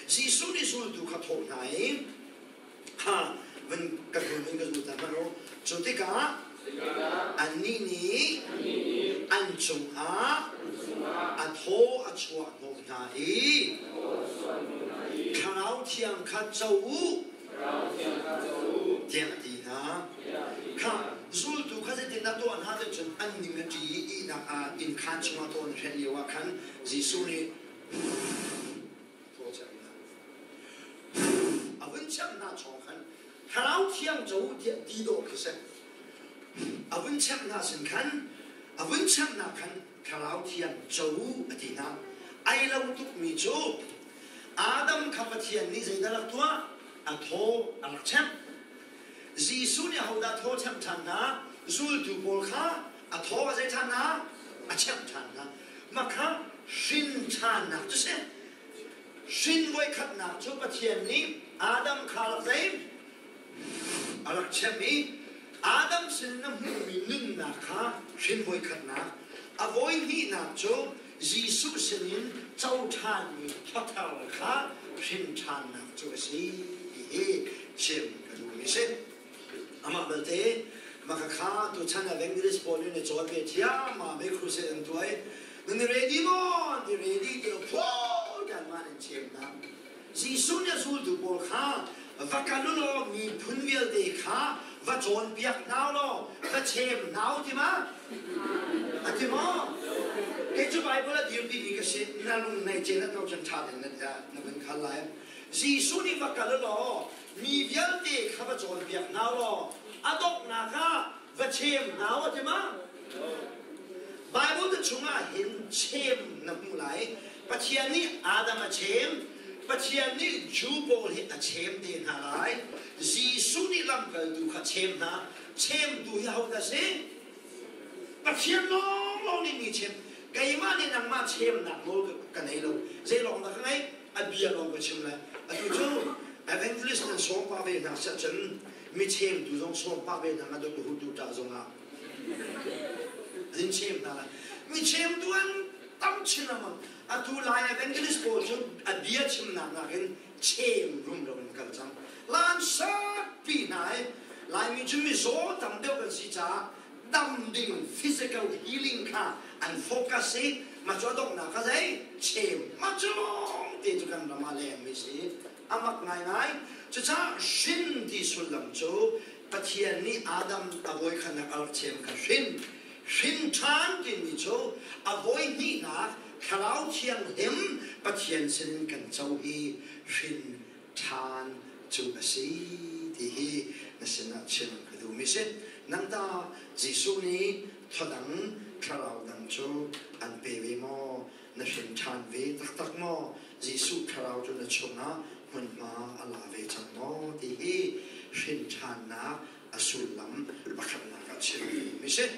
Jesuh nih zultu kha thawh hna i, kha van ka hnu in ka zul ta hmanh u. Cu tikah annih nih an cungah a thaw a chuah hnawh hna i, Thlarau Thiang kha co u, tiah a ti hna. Kha zultu kha zeitindah tuah hna ti cun an ning a ṭi i ihnak ah innkhaan chungah thaw an hrenh lioah khan Jesuh nih thaw chemh hna. A vun chemh hna chawng khan Thlarau Thiang co u tiah ti dawh khi si. A vun chemh hna sin khan a vun chemh hna khan Thlarau Thiang co u a ti hna. Ai lo tukmi cu Adam kha Pathian nih zeidah rak tuah? A thaw a rak chemh. Jesuh nih ahodah thaw chemh ṭhan hna? Zultu pawl kha a thaw a zei ṭhan hna? A chemh ṭhan hna. Mah kha hrin ṭhannak cu si. Hrin voikhatnak cu Pathian nih Adam kha rak zei? A rak chemh i Adam sin na hmuhmi nunnak kha hrin voikhatnak. A voihnihnak cu Jesuh sinin co ṭhanmi khuathar kha hrin ṭhannak cu a si ti hi chim ka duhmi a si. Amah belte maka kha tuchan evangelist pawl nih na cawn ve thiammam i crusade an tuah i nan i ready maw? An i ready ti phaw kanmah nan chim hna. Jesuh nih a zultu pawl kha va kal u law miphun vialte kha va cawnpiak hna u law va chem hna u ti ma? A ti maw? Kei cu Baibal a dirpimi ka si. Na lung nei cen at lo cun ṭha tein na van khal lai. Jesuh nih va kal u law mi vialte kha va cawnpiak hna u law a donghnak ah va chem hna u a ti ma? Baibal te chungah hin chem na hmu lai. Pathian nih Adam a chem, Pathian nih Jew pawl hi a chem te hna lai. Jesuh nih lamkaltu kha chem hna. Chemtu hi hodah si? Pathian lawnglawng nih mi chem. Keimah nih nangmah chemnak nawl ka nei lo. Zei lawng dah ka ngeih? A bia lawng ka chim lai. Atu cu evangelist nan sawm pah ve hna siah cun mi chemtu zong sawm pah ve hna nga dawt hutu ṭah zongah an chem hna lai. Mi chemtu an tam chin lengmang. Atu lai evangelist pawl cu a bia chimnak nakin chem rumro in kal cang. Lan sakpi hna i Laimi cu mizaw tam deuh kan si caah dam ding physical healing kha an focus i mah cu a donghnak kha zei chem mah cu lawng te cu kan ram ah lengmi si amak ngaingai. Cucaah hrin ti sullam cu Pathian nih Adam a voikhatnak a rak chem kha hrin. Hrin ṭhan timi cu a voihnihnak Thlarau Thianghlim Pathian sinin kan co hi hrin ṭhan cu a si ti hi na sinah chim ka duhmi si. Nang tah Jesuh nih thodang thlarau dang cu an pe ve maw? Na hrin ṭhan ve taktak maw? Jesuh thlarau cu na chungah hmunhma a la ve cang maw ti hi hrin ṭhannak a sullam pakhatnak ah chim mi si.